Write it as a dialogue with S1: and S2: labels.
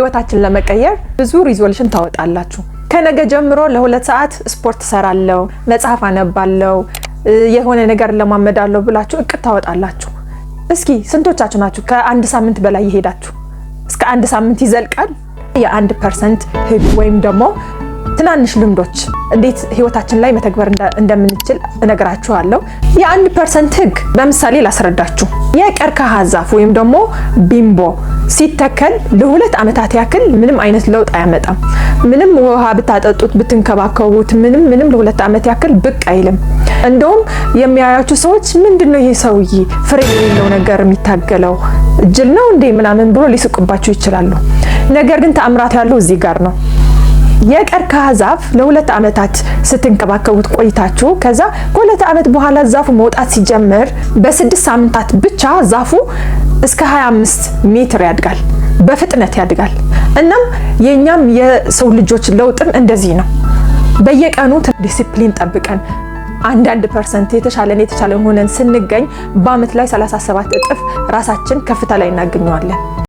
S1: ህይወታችን ለመቀየር ብዙ resolution ታወጣላችሁ። ከነገ ጀምሮ ለ2 ሰዓት ስፖርት ሰራለው፣ መጽሐፍ አነባለው፣ የሆነ ነገር ለማመዳለሁ ብላችሁ እቅድ ታወጣላችሁ። እስኪ ስንቶቻችሁ ናችሁ ከአንድ ሳምንት በላይ የሄዳችሁ? እስከ አንድ ሳምንት ይዘልቃል? የ1% ህግ ወይም ደግሞ ትናንሽ ልምዶች እንዴት ህይወታችን ላይ መተግበር እንደምንችል እነግራችኋለሁ። የ1% ህግ በምሳሌ ላስረዳችሁ። የቀርከሃ ዛፍ ወይም ደግሞ bamboo ሲተከል ለ2 ዓመታት ያክል ምንም አይነት ለውጥ አያመጣም። ምንም ውሃ ብታጠጡት፣ ብትንከባከቡት፣ ምንም ምንም ለ2 ዓመት ያክል ብቅ አይልም። እንደውም የሚያያችሁ ሰዎች ምንድን ነው ይሄ ሰውዬ ፍሬ የሌለው ነገር የሚታገለው፣ ጅል ነው እንዴ ምናምን ብሎ ሊስቁባችሁ ይችላሉ። ነገር ግን ተአምራት ያለው እዚህ ጋር ነው። የቀርከሃ ዛፍ ለ2 ዓመታት ስትንከባከቡት ቆይታችሁ ከዛ ከ2 ዓመት በኋላ ዛፉ መውጣት ሲጀምር በ6 ሳምንታት ብቻ ዛፉ እስከ 25 ሜትር ያድጋል፣ በፍጥነት ያድጋል። እናም የእኛም የሰው ልጆች ለውጥም እንደዚህ ነው። በየቀኑ ዲሲፕሊን ጠብቀን አንዳንድ percent የተሻለን የተሻለን ሆነን ስንገኝ በአመት ላይ 37 እጥፍ ራሳችን ከፍታ ላይ እናገኘዋለን።